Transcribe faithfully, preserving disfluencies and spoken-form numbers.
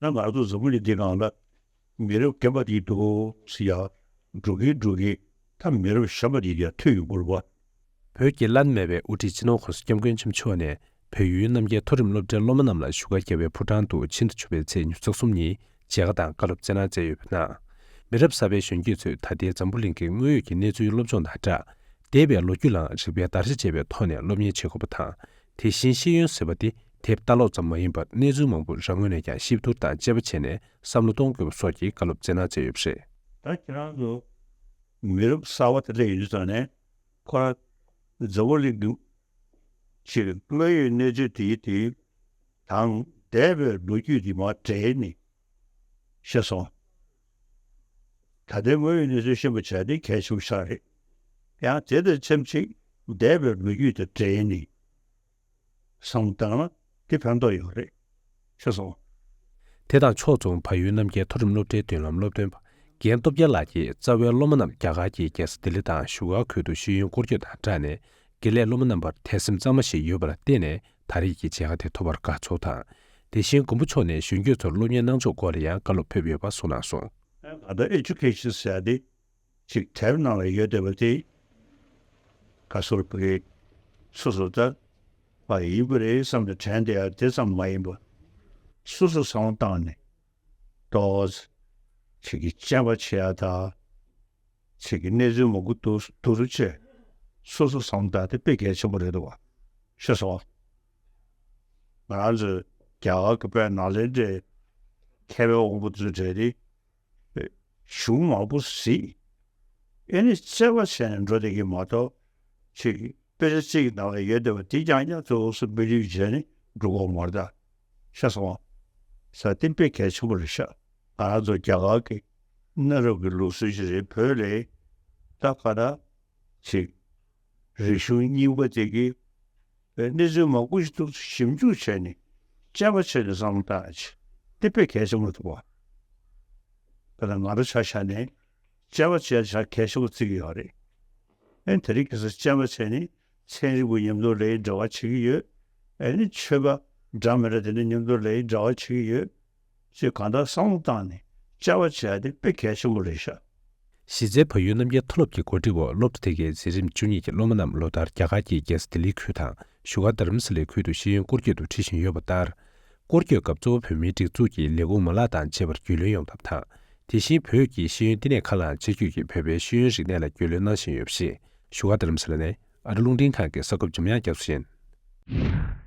ད་ང་ཚོ་འཛམ་བུ་གླིང་འདི་སྒང་ལ་མི་རབས་རྒན་པ་དེ་འདུག་ཟེར་ཡ། འགྲོ་གིན་འགྲོ་གིན་ད་མི་རབས་གཞོན་པ་དེ་ཡར་ཐོན་ཡོང་གི་རེད་པ། བོད་ཀྱི་བླ་ན་མེད་པའི་དབུ་ཁྲིད་སྤྱི་ནོར་༸གོང་ས་༸སྐྱབས་མགོན་ཆེན་པོ་མཆོག་ནས་བལ་ཡུལ་རྣམ་རྒྱལ་མཐོ་རིམ་སློབ་གྲྭའི་སློབ་མ་རྣམས་ལ་བཞུགས་སྒར་རྒྱལ་བའི་ཕོ་བྲང་དུ་ཕྱི་ཟླ་བཅུ་པའི་ཚེས་ཉེར་གསུམ་ཉིན་མཇལ་ཁ་དང་བཀའ་སློབ་སྩལ་གནང་མཛད་ཡོད་པའི་ནང་། མི་རབས་གསར་པའི་གཞོན་སྐྱེས་ཚོས་ད་ལྟའི་འཛམ་བུ་གླིང་གི་དངོས་ཡོད་ཀྱི་གནས་ཚུལ་སློབ་སྦྱོང་དང་སྦྲགས། འདས་པའི་ལོ་རྒྱུས་ལའང་རིག་པའི་བརྡར་ཤ་བཅད་པའི་ཐོག་ནས་སློབ་གཉེར་བྱེད་དགོས་པ་དང་། དེ་བཞིན་ཤེས་ཡོན་ཟེར་བ་དེ་དེབ་ལྟ་ཀློག་ཙམ་མ་ཡིན་པར་གནས་ཚུལ་མང་པོ་རང་ངོས་ནས་ཀྱང་ཞིབ་བསྡུར་དང་དཔྱད་པ་བྱས་ནས་བསམ་བློ་གཏོང་དགོས་པ་སོགས་ཀྱི་བཀའ་སློབ་སྩལ་གནང་མཛད་ཡོད་པ་རེད། ད་ཁྱེད་རང་ཚོ་མི་རབས་གསར་བ་དེ་འདྲ་ཡིན་དུས་ཙང་ནས་ཁོ་རང་འཛམ་བུ་གླིང་གི་ཕྱིར་དངོས་ཡོད་གནས་ཚུལ་དེའི་དེའི་དང་འདས་པའི་ལོ་རྒྱུས་དེ་མར་འབྲེལ་ནས་ཤེས་སོང་། ད་ལྟའི་དངོས་ཡོད་གནས་ཚུལ་ཤེས་པ་བྱས་ཏེ་གལ་ཆེན་པོ་ཆགས་རེད། ཡང་དེ་དང་ཆབས་ཅིག་འདས་པའི་ལོ་རྒྱུས་དང་འབྲེལ་ནས་བསམ་བློ་བཏང་ན་དེ་ཕན་ཐོགས་ཡོད་རེད། ཤེས་སོང་། དེ་དང་ཕྱོགས་མཚུངས་བལ་ཡུལ་རྣམ་རྒྱལ་མཐོ་རིམ་སློབ་གྲྭའི་མདུན་ལམ་སློབ་སྟོན་པ་རྒན་སྟོབས་རྒྱལ་ལགས་ཀྱིས་རྩ་བའི་སློབ་མ་རྣམས་རྒྱ་གར་གྱི་རྒྱལ་ས་ལྡི་ལི་དང་བཞུགས་སྒར་ཁུལ་དུ་ཤེས་ཡོན་སྐོར་སྐྱོད་དང་སྦྲགས་ནས་དགེ་ལས་སློབ་མ་རྣམ་པར་དད་སེམས་གཙང་མ་ཞིག་ཡོད་པ་ལ་བརྟེན་ནས་ད་རེས་ཀྱི་མཇལ་ཁ་དེ་ཐོབ་པར་དགའ་ཚོར་དང་། དེ་བཞིན་མགོན་པོ་མཆོག་ནས་གཞོན་སྐྱེས་ཚོར་སློབ་གཉེར་གནང་ཕྱོགས་སྐོར་ལ་ཡང་བཀའ་སློབ་ཕེབས་ཡོད་པ་གསུངས་གནང་སོང་། ད་ལྟ་ཨེ་ཌུ་ཀེ་ཤན་ཟེར་ཡ་དེ་ཅིག་དེབ་ནང་ལ་ཡོད་བསྡད་པ་དེ་ག་ཚོད་ཕ་གི་སོ་སོ་ད་མ་ཡིན་པ་རེད་བསམ་ནས་དྲན་བསྡད་ཡ་དེ་ཙམ་མ་ཡིན་པ། སོ་སོ་བསམ་བློ་བཏང་ནས་ཏོག་ཙམ་ཅིག་གི་དཔྱད་པ་བྱེད་ཡ་ད། ཚིག་གི་གནས་ཚུལ་མང་པོ་འདུག་འདུག་རུ་ཆེ། སོ་སོ་བསམ་སྟངས་དེ་དཔེ་གལ་ཆེན་པོ་རེད་འདུག་བ། ཤེས་སོང་། ང་རང་ཚོའི་རྒྱ་གར་གྱི་དཔེ་ནཱ་ལེནྡྲའི་མཁས་པའི་དབང་པོ་ཚོའི་གྲས་དེ་གཞུང་མང་པོ་གཟིགས། ཨེ་ནི་དཔྱད་པ་བྱས་ནས་འགྲོ་བསྡད་ཀྱི་མ་གཏོགས་ཅིག་དཔེ་ཆ་གཅིག་གི་ནང་ལ་ཡོད་བསྡད་པ་དེ་རྐྱང་རྐྱང་ཚོ་སུ་བེ་ལིབ་བྱས་ནས་འགྲོ་གི་མ་རེད་ད། ཤེས་སོང་། ས་དེ་དཔེ་གལ་ཆེན་པོ་རེད་ཤག་ང་རང་ཚོ་རྒྱ་གར་གྱི་གནའ་རབས་ཀྱི་ལུགས་སྲོལ་ཞིག་རེད། བོད་ལ་ད་ག་ད་ཅིག་རིག་གཞུང་རྙིང་པ་དེ་གི་གནས་ཚུལ་མང་པོ་ཞིག་ཏུ་ཞིབ་འཇུག་བྱས་ནས་དཔྱད་པ་བྱས་ནས་བསམ་བློ་བཏང་ཡ་ཅིག་དེ་དཔེ་གལ་ཆེན་པོ་འདུག་བ། ད་ལྟ་ང་རང་ཆ་བཞག་ནས་དཔྱད་པ་བྱས་ཆ་གལ་ཆེན་པོ་བརྩི་གི་ཡོད་རེད། ཨེ་དེ་རིང་ཁ་སང་དཔྱད་པ་བྱས་ནས་ཚན་རིག་པ་མཉམ་དུ་ལས་འབྲེལ་བ་བྱེད་ཀྱི་ཡོད། ཨེ་ནི་ཆོས་པ་འདྲ་མི་འདྲ་དེ་འདྲ་མཉམ་དུ་ལས་འབྲེལ་བ་བྱེད་ཀྱི་ཡོད། ཅེས་གང་ལྟར་བསམ་བློ་བཏང་ནས་དཔྱད་པ་བྱས་ཏེ་དཔེ་གལ་ཆེན་པོ་རེད་ཤག་གཞི་རྩའི་བལ་ཡུལ་རྣམ་རྒྱལ་མཐོ་སློབ་ཀྱི་གོ་སྒྲིག་འོག་སློབ་གྲྭ་དེ་གའི་འཛིན་རིམ་བཅུ་གཉིས་ཀྱི་སློབ་མ་རྣམས་ལོ་ལྟར་རྒྱ་གར་གྱི་རྒྱལ་ས་ལྡི་ལི་ཁུལ་དང་བཞུགས་སྒར་རྡ་རམ་ས་ལའི་ཁུལ་དུ་ཤེས་ཡོན་སྐོར་སྐྱོད་དུ་ཁྲིད་བཞིན་ཡོད་པ་ལྟར། སྐོར་སྐྱོད་སྐབས་གཙོ་བོ་བོད་མིའི་སྒྲིག་འཛུགས་ཀྱི་ལས་ཁུངས་མ་ལག་དང་བཅས་པར་རྒྱུས་ལོན་ཡོང་ཐབས་དང་། དེ་བཞིན་བོད་ཀྱི་ཤེས་ཡོན་བསྟི་གནས་ཁག་ལའང་ཆེད་བསྐྱོད་ཀྱིས་བོད་པའི་ཤེས་ཡོན་རིག་གནས་ལ་རྒྱུས་ལོན་གནང་བཞིན་ཡོད་པ་ཞིག་བཞུགས་སྒར་རྡ་རམ་ས་ལ་ནས་ཨ་རི་རླུང་འཕྲིན་ཁང་གི་གསར་འགོད་པ་འཇམ་དབྱངས་རྒྱ་མཚོ་ཡིན།